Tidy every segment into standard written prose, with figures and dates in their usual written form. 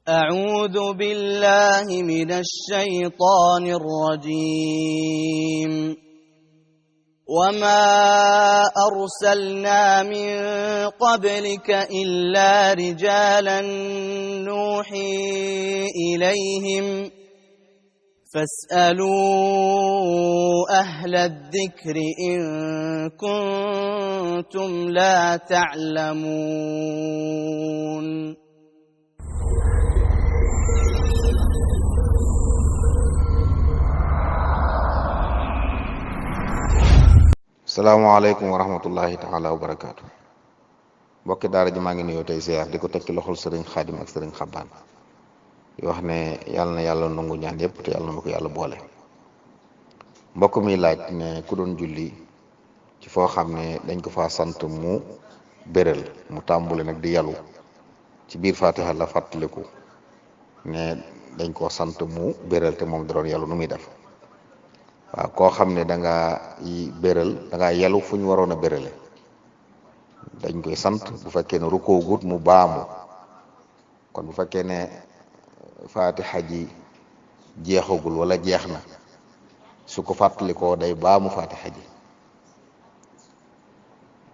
أعوذ بالله من الشيطان الرجيم وما أرسلنا من قبلك إلا رجالا نوحي إليهم فاسألوا أهل الذكر إن كنتم لا تعلمون salaamaaleykum wa rahmatullahi taala wa barakaatu. mbokki daara ji maa ngi nuyoo tey ziar di ko teg ci loxol sëriñ xaadim ak sëriñ xabbaan di wax ne yàlla na yàlla nangu ñaan yépp te yàlla na ko yàlla boole. mbokk mi laaj ne ku doon julli ci foo xam ne dañ ko fa sant mu béral mu tàmbule nag di yalu ci biir fatiha la fàttaliku ne dañ koo sant mu béral te moom da doon yalu nu muy def. waaw koo xam ne da nga béral da nga yelu fu ñu waroon a bérale dañ koy sant bu fekkee ne rukkoo gut mu baamu kon bu fekkee ne fatiha ji jeexagul wala jeex na su ko fàttalikoo day baamu fatiha ji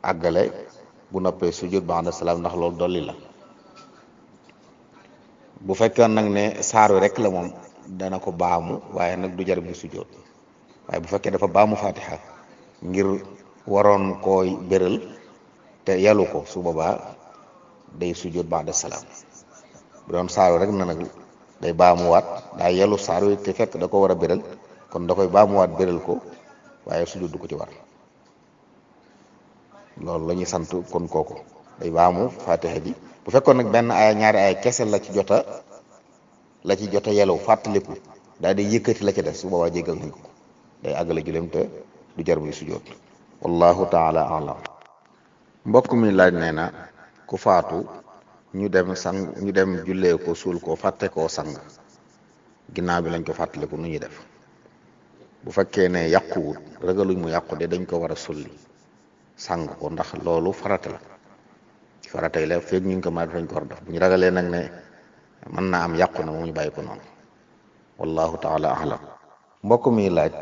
àggale bu noppee sujud ba'da salaam ndax loolu dolli la. bu fekkee nag ne saar wi rek la moom dana ko baamu waaye nag du jar bu sujud waaye bu fekkee dafa baamu fatiha ngir waroon koo béral te yalu ko su boobaa day sujud ba'da salaam. bu doon saaru rek na nag day baamuwaat daa yalu saaru te fekk da ko war a béral kon da koy baamuwaat béral ko waaye sujud du ko ci war. loolu la ñuy sant kon kooku day baamu fatiha ji bu fekkoon nag benn ay ñaari ay kese la ci jota yalu fàttaliku daal di yëkkati la ca des su boobaa jéggal nañ ko day àggale julem te du jar muy sujjóot wallahu taala alam. mbokk mi laaj nee na ku faatu ñu dem jullee ko suul ko fàtte koo sang ginnaaw bi lañ ko fàttaliku nu ñuy def. bu fekkee ne yàquwut ragaluñ mu yàqu de dañ ko war a sulli sang ko ndax loolu farata la faratay la feeg ñu ngi ko maa dañ ko war a def bu ñu ragalee nag ne mën naa am yàqu na moom ñu bàyyi ko noonu wallahu taala alam. mbokk mi laaj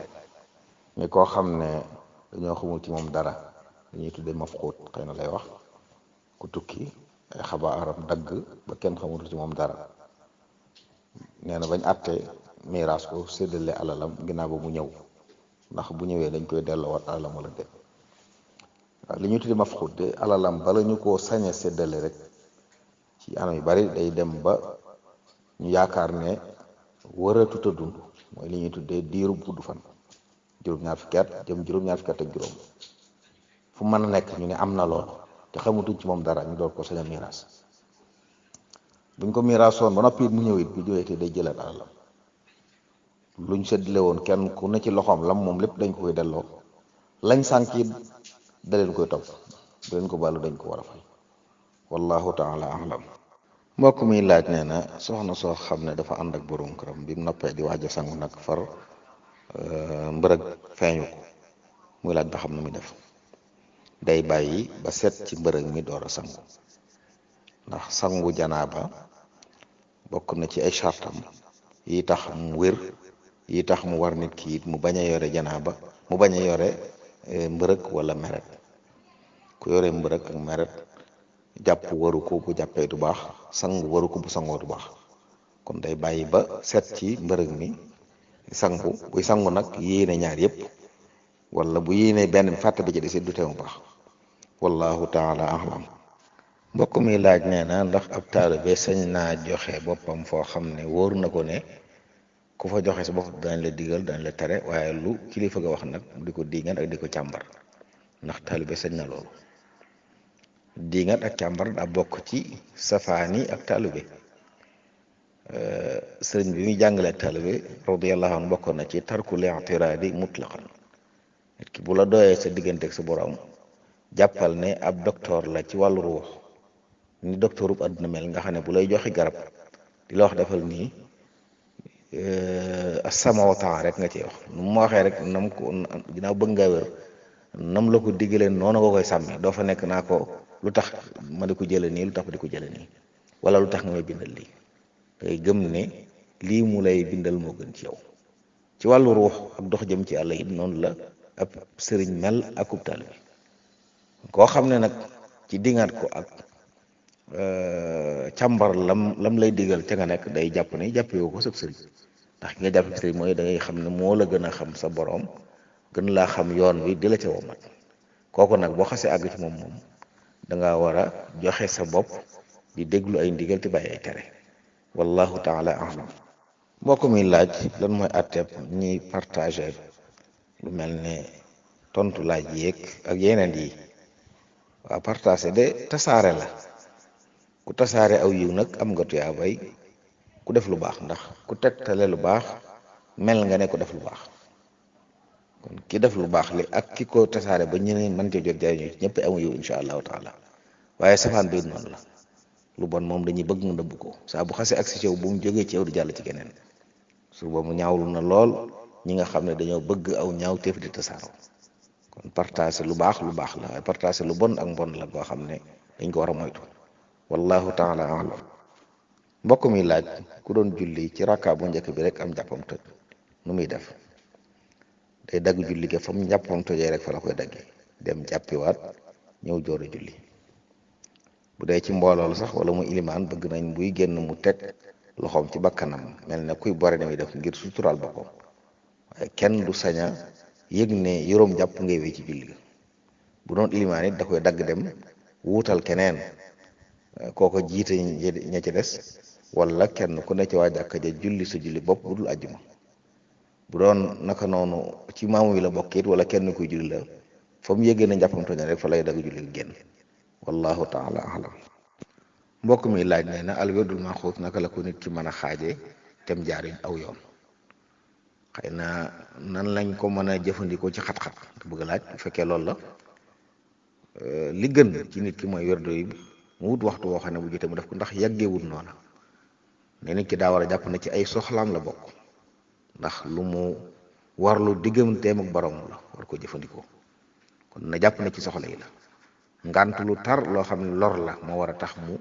mi koo xam ne dañoo xamul ci moom dara dañuy tuddee mafquud xëy na lay wax ku tukki ay xabaaram dagg ba kenn xamul ci moom dara nee na bañ àtte miraas ko séddale alalam ginnaaw ba mu ñëw ndax bu ñëwee dañ koy delloowaat alalam wala déet. waaw li ñuy tuddee mafquud de alalam bala ñu koo sañe séddale rek ci anam yu bari day dem ba ñu yaakaar ne wëratuta dund mooy li ñuy tuddee diiru gudd fan juróom-ñaar fukki at jëm juróom-ñaar fukki at ak juróom fu mën a nekk ñu ne am na loolu te xamutuñ ci moom dara ñu door ko sañ a miraas. buñ ko miraasoon ba noppi mu ñëw it bu jógee te day jëlaat alalam luñ séddale woon kenn ku ne ci loxoom lam moom lépp dañ ko koy delloo lañ sànk it da leen koy topp da leen ko bàllu dañ ko war a fay wallahu taala alam. mbokk mi laaj nee na soxna soo xam ne dafa ànd ak borom këram bi mu noppee di waaj a sangu nag far mbërëg feeñu ko muy laaj ba xam na muy def. day bàyyi ba set ci mbërëg mi door a sangu ndax sangu janaaba bokk na ci ay chartam yi tax mu wér yi tax mu war nit ki it mu bañ a yore janaaba mu bañ a yore mbërëg wala meret. ku yore mbërëg ak meret jàpp waru ko bu jàppee du baax sangu waru ko bu sangoo du baax kon day bàyyi ba set ci mbërëg mi sangu buy sangu nag yéene ñaar yépp wala bu yéene benn bi fàtte bi ci des du teewu baax wallahu taala alam. mbokk mi laaj nee na ndax ab taalibe sañ naa joxe boppam foo xam ne wóor na ko ne ku fa joxe sa bopp dañ la digal dañ la tere waaye lu kilifa ga wax nag di ko diingat ak di ko càmbar ndax taalibe sañ na loolu. diingat ak càmbar daa bokk ci safaani ak taalibe. sëriñ bi muy jàngale ak taalibe radiyallahu anhu bokkoon na ci tarkul i'tiraadi mutlaqan nit ki bu la doyee sa diggante ak sa borom jàppal ne ab docteur la ci wàllu ruux ni docteurub àdduna mel nga xam ne bu lay joxi garab di la wax defal nii as-sama wa taa rek nga ciy wax nu mu waxee rek nam ko ginnaaw bëgg ngaa wér nam la ko diggalee noonu nga koy sàmmee doo fa nekk naa ko lu tax ma di ko jële nii lu tax ma di ko jële nii wala lu tax nga may bindal lii ngay gëm ne lii mu lay bindal moo gën ci yow. ci wàllu ruux ak dox jëm ci yàlla it noonu la ab sëriñ mel akub taalibe koo xam ne nag ci dingaat ko ak càmbar lam lay digal ca nga nekk day jàpp ne jàppewoo ko sab sëriñ ndax ki nga jàpp sëriñ mooy da ngay xam ne moo la gën a xam sa boroom gën laa xam yoon wi di la ca womat kooku nag boo xasee àgg ci moom da nga war a joxe sa bopp di déglu ay ndigal te bàyyi ay tere wallahu taala alam mbokk mi laaj lan mooy àtteeb ñiy partagé lu mel ne tontu laaj yéeg ak yeneen yi waaw partagé de tasaare la ku tasaare aw yiw nag am nga tuyaabay ku def lu baax ndax ku tegtale lu baax mel nga ne ku def lu baax kon ki def lu baax li ak ki ko tasaare ba ñeneen mën cee jot jariñu ñëpp amu yiw insha allahu taala waaye safaan bi noonu la lu bon moom dañuy bëgg nga nëbb ko saa bu xasee ak si yow bu mu jógee ci yow di jàll ci keneen su boobu ñaawlu na lool ñi nga xam ne dañoo bëgg aw ñaaw teef di tasaaroo kon partage lu baax la waaye partage lu bon ak mbon la boo xam ne dañ ko war a moytu wallahu taala alam mbokk mi laaj ku doon julli ci rakka bu njëkk bi rek am jàppam tëj nu muy def day dagg julli ga fa mu jàppam tojee rek fa la koy daggee dem jàppiwaat ñëw joor a julli bu dee ci mbooloo la sax wala mu ilimaan bëgg nañ buy génn mu teg loxoom ci bakkanam mel ne kuy bore ne muy def ngir suturaal boppam waaye kenn du saña yëg ne yoroom jàpp ngay wéy ci julli ga bu doon ilimaan it da koy dagg dem wuutal keneen kooko jiite ña ci des wala kenn ku ne ci waa jàkka ja julli sa julli bopp bu dul àjjuma bu doon naka noonu ci maamu yi la bokk it wala kenn kuy julli la fa mu yëgee na njàppam toñ rek fa lay dagg julli génn wallahu taala alam mbokk mi laaj nee na al wirdul maxuus naka la ko nit ki mën a xaaje tem jaariñ aw yoon xëy na nan lañ ko mën a jëfandikoo ci xat-xat te bëgg laaj bu fekkee loolu la li gën ci nit ki mooy werdo yi mu wut waxtu woo xam ne bu jotee mu def ko ndax yàggeewut noona ne nit ki daa war a jàpp na ci ay soxlaam la bokk ndax lu mu warlu digganteem ak borom la war ko jëfandikoo kon na jàpp na ci soxla yi la ngant lu tar loo xam ne lor la moo war a tax mu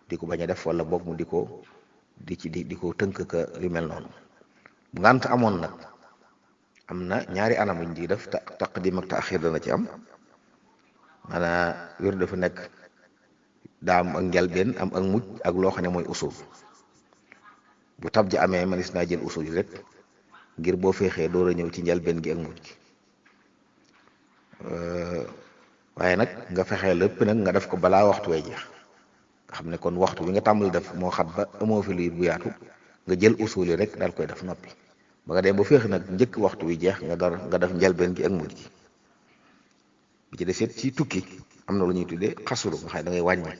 di ko bañ a def wala boog mu di ko tënk ka yu mel noonu bu ngant amoon nag am na ñaari anam yuñ di def taqdim ak taaxir dana ci am maanaam wér dafa nekk daa am ak njalbeen am ak mujj ak loo xam ne mooy usul bu tab ji amee manis naa jël usul yi rek ngir boo feexee door a ñëw ci njalbeen gi ak mujj gi waaye nag nga fexee lépp nag nga def ko balaa waxtu way jeex nga xam ne kon waxtu bi nga tàmbali def moo xat ba amoo fi lii bu yaatu nga jël usul yi rek daal koy def noppi ba nga dem ba féex nag njëkk waxtu wi jeex nga def njalbeen gi ak mujj gi bi ci des it ci tukki am na lu ñuy tuddee xasulu nga xam ne da ngay wàññi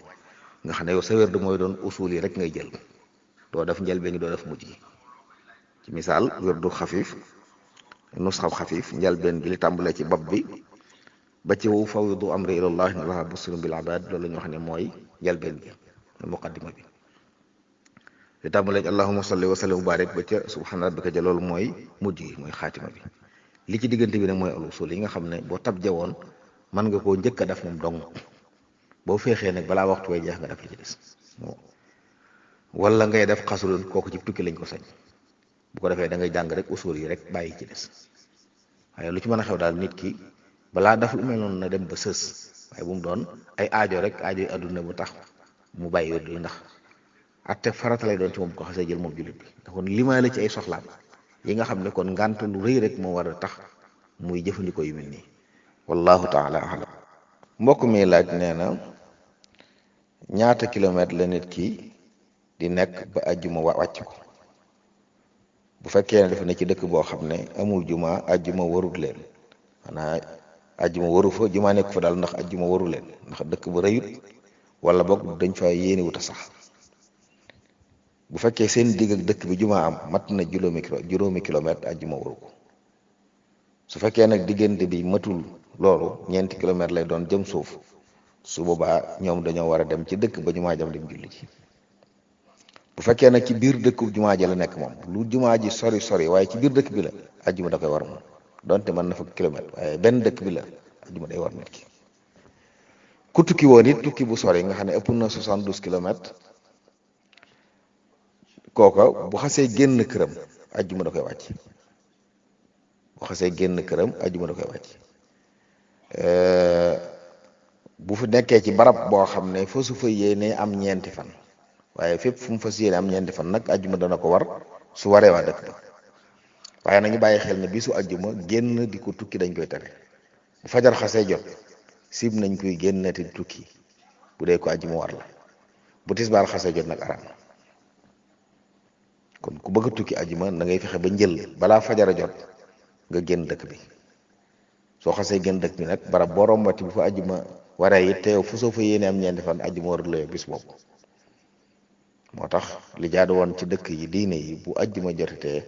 nga xam ne yow sa wér du mooy doon usul yi rek ngay jël doo def njalbeen gi doo def mujj gi ci misaal wér du xafiif nusxaw xafiif njalbeen gi li tàmbalee ci bopp bi ba ci wu fawwidu amri ilallah inna allaha basirun bil ibad loolu la ñu wax ne mooy njalbeen gi muqaddima bi li tàmbalee ci allahumma salli wa sallim wa barik ba ca subhana rabbika ja loolu mooy mujj gi mooy xaatima bi li ci diggante bi nag mooy al usul yi nga xam ne boo tab jawoon mën nga koo njëkk a def moom dong boo feexee nag balaa waxtu way jeex nga def li ci des wala ngay def xasulun kooku ci tukki lañ ko sañ bu ko defee da ngay jàng rek usul yi rek bàyyi ci des waaye lu ci mën a xew daal nit ki balaa daf lu mel noonu na dem ba sës waaye bu mu doon ay aajo rek aajo yi àdduna bu tax mu bàyyi wér yi ndax atte farata lay doon ci moom ko xasee jël moom jullit bi ndax kon limaa la ci ay soxlaam yi nga xam ne kon ngànt lu rëy rek moo war a tax muy jëfandikoo yu mel nii wallahu taala alam mbokk mi laaj nee na ñaata kilomètre la nit ki di nekk ba ajjuma wàcc ko bu fekkee ne dafa ne ci dëkk boo xam ne amul juma ajjuma warut leen maanaam ajjuma waru fa juma nekk fa daal ndax ajjuma waru leen ndax dëkk ba rëyut wala boog dañ fa yéene wut a sax bu fekkee seen digg ak dëkk bi juma am mat na juróomi kilomètre ajjuma waru ko su fekkee nag diggante bi matul loolu 4 kilomètres lay doon jëm suuf su boobaa ñoom dañoo war a dem ci dëkk ba jumaa jam dem julli ci bu fekkee nag ci biir dëkku jumaa ji la nekk moom lu jumaa ji sori sori waaye ci biir dëkk bi la ajjuma da koy war moom donte mën na fa kilomètre waaye benn dëkk bi la ajjuma day war nit ki ku tukki woon it tukki bu sori nga xam ne ëpp na 72 kilomètres kooka bu xasee génn këram ajjuma da koy wàcc bu xasee génn këram ajjuma da koy wàcc bu fi nekkee ci barab boo xam ne fa su fa yéenee am ñeenti fan waaye fépp fu mu fas yéene am ñeenti fan nag ajjuma dana ko war su waree waa dëkk ba waaye nañu bàyyi xel ne bisu ajjuma génn di ko tukki dañ koy tere bu fajar xasee jot sib nañ koy génnati tukki bu dee ko ajjuma war la bu tisbaar xasee jot nag araam kon ku bëgg a tukki ajjuma da ngay fexe ba njël balaa fajar a jot nga génn dëkk bi soo xasee génn dëkk bi nag barab boo rombati bu fa ajjuma waree it te yow fu soo fa yéene am ñeenti fan ajjuma warul la bis boobu moo tax li jaadu woon ci dëkk yi diine yi bu ajjuma jotatee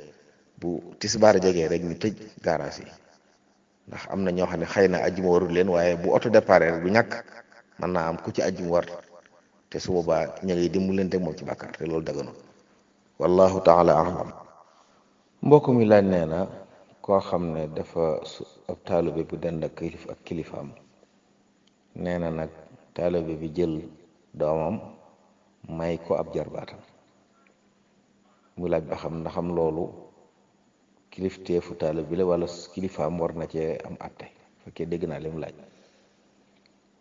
bu tisbaar jegee rek ñu tëj gaaraas yi ndax am na ñoo xam ne xëy na ajjuma warul leen waaye bu oto départ rek du ñàkk mën naa am ku ci ajjuma war te su boobaa ña ngi dimbalante moom ci bàkkaar te loolu daganul wallahu taala alam mbokk mi laaj nee na koo xam ne dafa ab taalibe bu dend ak kilifaam nee na nag taalibe bi jël doomam may ko ab jarbaatam mu laaj ba xam ndax am loolu kilifteefu taalibe bi la wala kilifaam war na cee am atte fekkee dégg naa li mu laaj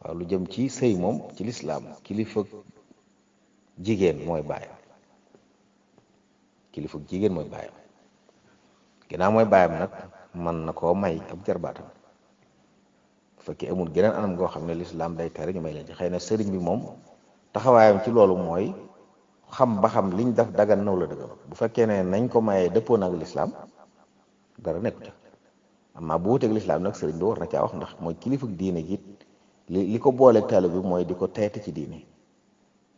waaw lu jëm ci sëy moom ci lislaam kilifa jigéen mooy baayam kilifa jigéen mooy baayam ginnaaw mooy baayam nag mën na koo may ab jarbaatam bu fekkee amul geneen anam goo xam ne lislaam day tere ñu may leen ci xëy na sëriñ bi moom taxawaayam ci loolu mooy xam ba xam liñ def dagan naw la dëggal bu fekkee ne nañ ko mayee dëppoo nag lislaam dara nekku ca amaa bu wuteeg lislaam nag sëriñ bi war na caa wax ndax mooy kilifa diine gi li ko booleeg taalib bi mooy di ko teete ci diine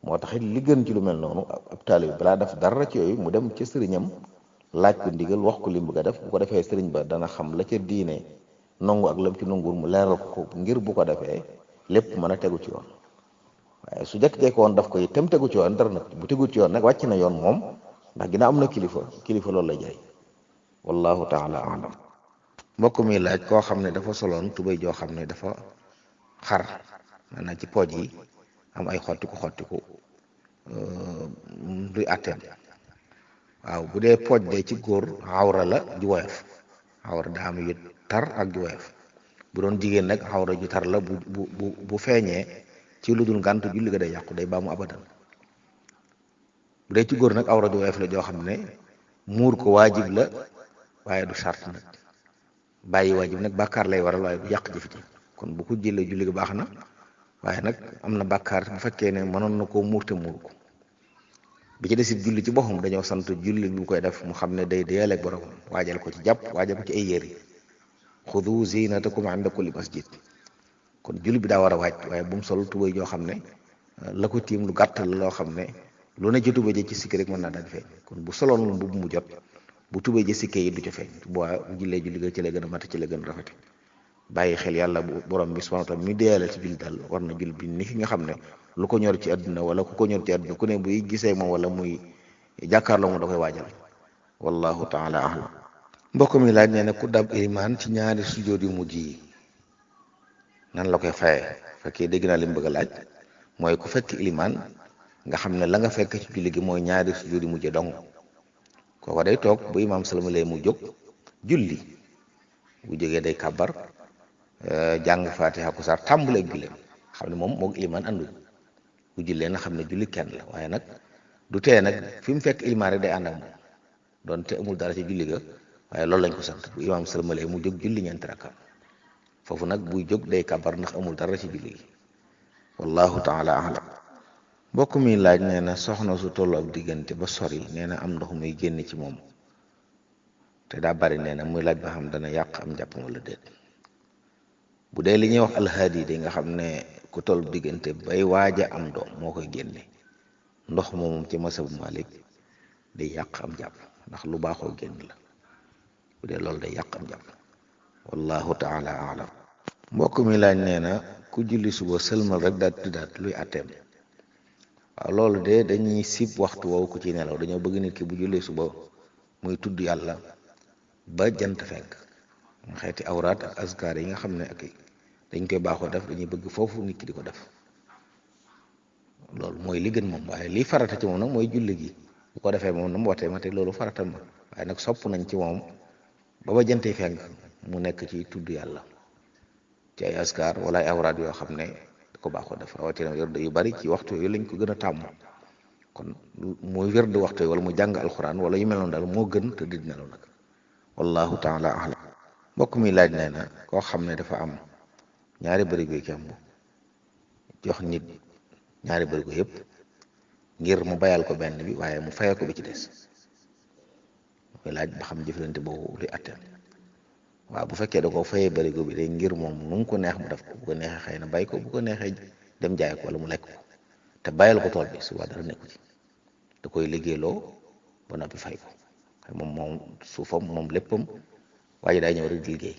moo tax it li gën ci lu mel noonu ab taalib bi balaa def dara ci yooyu mu dem ca sëriñam laaj ko ndigal wax ko lim bëgg a def bu ko defee sëriñ ba dana xam la ca diine nangu ak lam ci nanguwul mu leeral ko ngir bu ko defee lépp mën a tegu ci yoon waaye su jekk-jekk woon daf ko itam tegu ci yoon dara nag bu tegu ci yoon nag wàcc na yoon moom ndax ginnaaw am na kilifa loolu lay jaay wallahu taala alam mbokk mi laaj koo xam ne dafa soloon tubéy joo xam ne dafa xar maanaam ci pooj yi am ay xottiku luy àtteem waaw bu dee pooj de ci góor awra la ju woyof awra daa am yu tar ak ju woyof bu doon jigéen nag awra ju tar la bu feeñee ci lu dul ngànt julli ga day yàqu day baamu abadan bu dee ci góor nag awra ju woyof la joo xam ne muur ko waajib la waaye du sart nag bàyyi waajib nag bàkkaar lay waral waaye du yàq jëf ji kon bu ko jëlee julli ga baax na waaye nag am na bàkkaar bu fekkee ne mënoon na koo muur te muur ko bi ci desit julli ci boppam dañoo sant julli bu koy def mu xam ne day deyal ak borom waajal ko ci jàpp waajal ko ci ay yére xudu zinatakum inda kulli masjid kon julli bi daa war a waaj waaye bu mu sol tubéy joo xam ne la ko tiim lu gàtt la loo xam ne lu ne ci tubéy ji ci sikki rek mën naa daal di feeñ kon bu soloon lu mbubb mu jot bu tubéy ji sikkee yi du ca feeñ bu jullee julli ga ci la gën a mat ci la gën a rafete bàyyi xel yàlla bu borom bi subhanahu wa ta'ala mi deyale ci julli daal war na julli bi ni ki nga xam ne lu ko ñor ci àdduna wala ku ko ñor ci àdduna ku ne buy gisee moom wala muy jàkkaarloo moom da koy waajal wallahu taala ahlam mbokk mi laaj nee na ku dab ilimaan ci ñaari sujjóot yu mujj yi nan la koy fayee fekkee dégg naa li mu bëgg a laaj mooy ku fekk ilimaan nga xam ne la nga fekk ci julli gi mooy ñaari sujjóot yu mujj dong kooko day toog bu imaam salamalee mu jóg julli bu jógee day kàbbar jàng fatiha ku saar tàmbaleeg julleem xam ne moom moog ilimaan ànduñ bu jullee na xam ne julli kenn la waaye nag du tee nag fi mu fekk ilimaan rek day ànd ak moom doonte amul dara ci julli ga waaye loolu lañ ko sant bu imaam salamalee mu jóg julli ñeenti rakka foofu nag buy jóg day kabar ndax amul dara ci julli gi wallahu taala alam mbokk mi laaj nee na soxna su tollu ab diggante ba sori nee na am ndox muy génn ci moom te daa bari nee na muy laaj ba xam dana yàq am jàppam wala déet bu dee li ñuy wax alhaadi de nga xam ne ku toll diggante bay waaja am doom moo koy génne ndox moom ci masabu Malik day yàq am jàpp ndax lu baaxoo génn la bu dee loolu day yàq am jàpp wallahu taala alam mbokk mi laaj nee na ku julli suba sëlmal rek daal tuddaat luy atteem waaw loolu de dañuy sib waxtu woowu ku ci nelaw dañoo bëgg nit ki bu jullee suba muy tudd yàlla ba jant fenk xeeti awraat ak askar yi nga xam ne ak dañ koy baaxoo def dañuy bëgg foofu nit ki di ko def loolu mooy li gën moom waaye liy farata ci moom nag mooy julli gi bu ko defee moom na mu watee ma te loolu faratam ma waaye nag sopp nañ ci moom ba jantee fenk mu nekk ci tudd yàlla ci ay askar wala ay awraad yoo xam ne da ko baaxoo def rawatina wérd yu bari ci waxtu yooyu lañ ko gën a tàmm kon muy wérd waxtu wala mu jàng alxuraan wala yu mel noonu daal moo gën te di nelaw nag wallahu taala alam mbokk mi laaj nee na koo xam ne dafa am ñaari bërigo yu kemb jox nit ñaari bërigo yëpp ngir mu bayal ko benn bi waaye mu fayal ko bi ci des koy laaj ba xam jëflante boobu luy atteel waaw bu fekkee da ko fayee bërigo bi de ngir moom nu mu ko neex mu def ko bu ko neexee xëy na bay ko bu ko neexee dem jaay ko wala mu lekk ko te bayal ko tool bi suba dara nekku ci da koy liggéeyloo ba noppi fay ko xëy moom suufam moom léppam waaye day ñëw rek di liggéey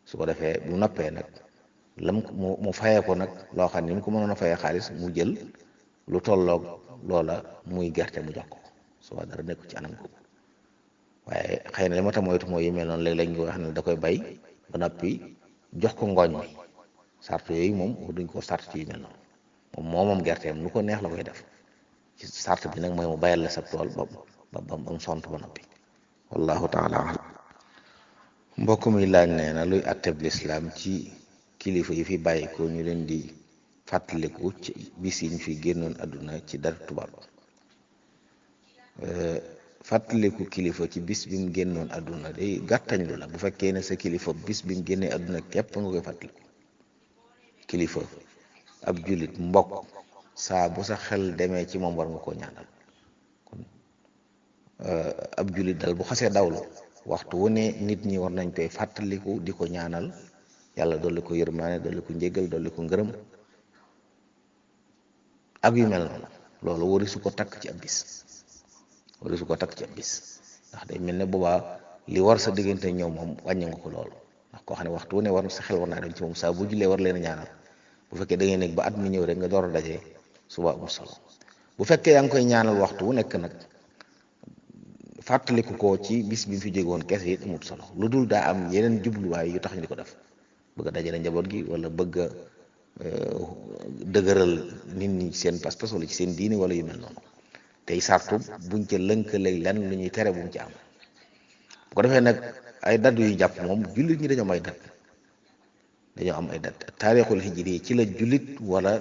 su ko defee bu noppee nag lam mu fayee ko nag loo xam ne ni mu ko mënoon a fayee xaalis mu jël lu tolloog loola muy gerte mu jox ko suba dara nekku ci anam ko waaye xëy na li ma tax moytu mooy yu mel noonu léeg-léeg ñu wax ne da koy bay ba noppi jox ko ngooñ mi sart yooyu moom duñ ko sart ci yu mel noonu moom gerteem lu ko neex la koy def ci sart bi nag mooy mu bayal la sa tool ba mu sont ba noppi wallahu taala alam mbokk mi laaj nee na luy atteb lislaam ci kilifa yi fi bàyyi ko ñu leen di fàttaliku ci bis yi ñu fi génnoon àdduna ci dara tubaab fàttaliku kilifa ci bis bi mu génnoon àdduna day gàttañ lu la bu fekkee ne sa kilifa bis bi mu génnee àdduna képp nga koy fàttaliku kilifa ab jullit mbokk saa bu sa xel demee ci moom war nga koo ñaanal kon ab jullit dal bu xasee dawlu waxtu wu ne nit ñi war nañ koy fàttaliku di ko ñaanal yàlla dolli ko yërmaane dolli ko njéggal dolli ko ngërëm ak yu mel noonu loolu wari su ko takk ci ab bis ndax day mel ne boobaa li war sa diggante ñoom moom wàññi nga ko loolu ndax koo xam ne waxtu wu ne war sa xel war naa dem ci moom saa bu jullee war leen a ñaanal bu fekkee da ngay nekk ba at mi ñëw rek nga door a dajee suba amul solo bu fekkee yaa ngi koy ñaanal waxtu wu nekk nag fàttaliku ko ci bis bi mu fi jógewoon kese it amul solo lu dul daa am yeneen jubluwaay yu tax ñu di ko def bëgg a dajale njaboot gi wala bëgg a dëgëral nit ñi seen pas-pas wala ci seen diini wala yu mel noonu tey sartu buñ ca lënkaleeg lenn lu ñuy tere bu mu ci am bu ko defee nag ay dat yu jàpp moom jullit ñi dañoo am ay dat taarixul hijri ci la jullit wala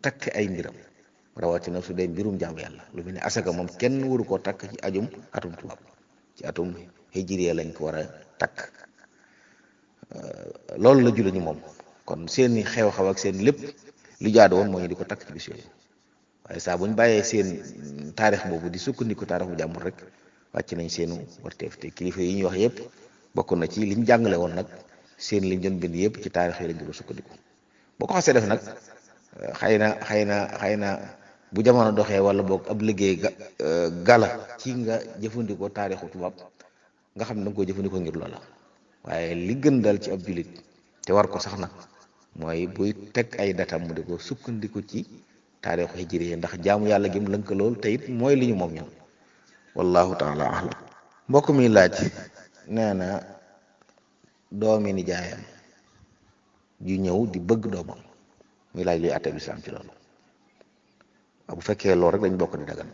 takk ay mbiram rawatina su dee mbirum jaamu yàlla lu mel ne asaka moom kenn waru koo takk ci atum tubaab ci atum hijri lañ ko war a takk loolu la jullit ñi moom kon seeni xew-xew ak seen lépp li jaadu woon moo ñu di ko takk ci bis yooyu waaye saa bu ñu bàyyee seen taarix boobu di sukkandiku taarix bu jàmbur rek wàcc nañ seenu warteef te kilifa yi ñuy wax yëpp bokk na ci liñ jàngale woon nag seen liñ doon bind yëpp ci taarix yi lañ doon sukkandiku boo ko xasee def nag xëy na bu jamono doxee wala boog ab liggéey gala ci nga jëfandikoo taarixu tubaab nga xam ne da nga koy jëfandikoo ngir loola waaye li gën dal ci ab jullit te war ko sax nag mooy buy teg ay datam mu di ko sukkandiku ci taarixu hijri ndax jaamu yàlla gi mu lënkalool te it mooy li ñu moom ñoom wallahu taala alam mbokk mi laaj nee na doomi nijaayam ju ñëw di bëgg doomam muy laaj luy àtte lislaam ci loolu waaw bu fekkee loolu rek dañ bokk di dagan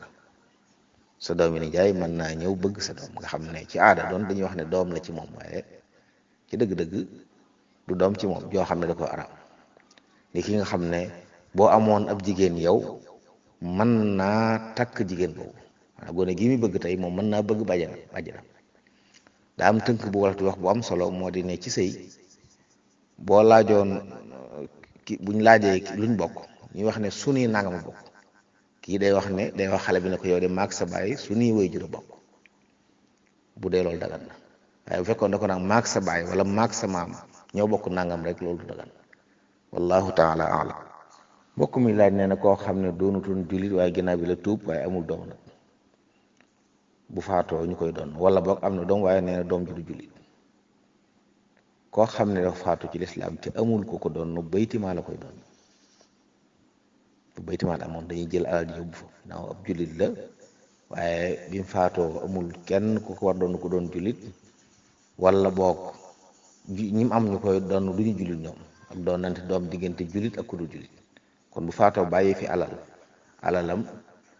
sa doomi nijaay mën naa ñëw bëgg sa doom nga xam ne ci aada doon dañuy wax ne doom la ci moom waaye ci dëgg-dëgg du doom ci moom joo xam ne da ko araam ni ki nga xam ne boo amoon ab jigéen yow mën naa takk jigéen boobu maanaam gone gii mi bëgg tey moom mën naa bëgg bàjjanam daa am tënk bu walatu wax bu am solo moo di ne ci sëy boo laajoon buñ laajee luñ bokk ñuy wax ne sunuy nangam bokk kii day wax xale bi ne ko yow de maag sa baay sunuy way jur a bokk bu dee loolu dagan na waaye bu fekkoon da ko nag maag sa baay wala maag sa maam ñoo bokk nangam rek loolu du dagan wallahu taala alam mbokk mi laaj nee na koo xam ne doonutoon jullit waaye ginnaaw bi la tuub waaye amul doom nag bu faatoo ñu koy doon wala boog am na doom waaye nee na doom ji du jullit koo xam ne dafa faatu ci lislaam te amul ko doon nu baytimaa la koy doon bu baytimaa la amoon dañuy jël alal ji yóbbu fa naaw ab jullit la waaye bi mu faatoo amul kenn ku ko war doon ko doon jullit wala boog ñi mu am ñu koy doon du ñu jullit ñoom ak doon nante doom diggante jullit ak ku dul jullit kon bu faatoo bàyyi fi alalam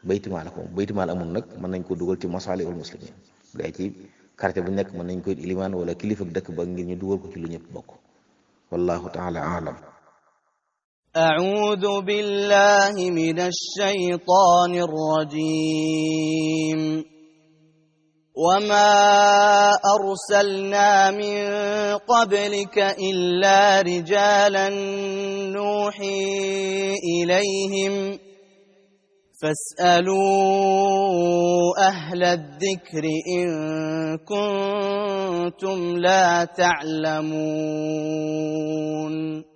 baytimaal ko baytimaal amul nag mën nañ ko dugal ci masalihul muslimin bu dee ci quartier bu nekk mën nañ ko ilimaan wala kilifa dëkk ba ngir ñu dugal ko ci lu ñëpp bokk wallahu taala alam. أعوذ بالله من الشيطان الرجيم وما أرسلنا من قبلك إلا رجالا نوحي إليهم فاسألوا أهل الذكر إن كنتم لا تعلمون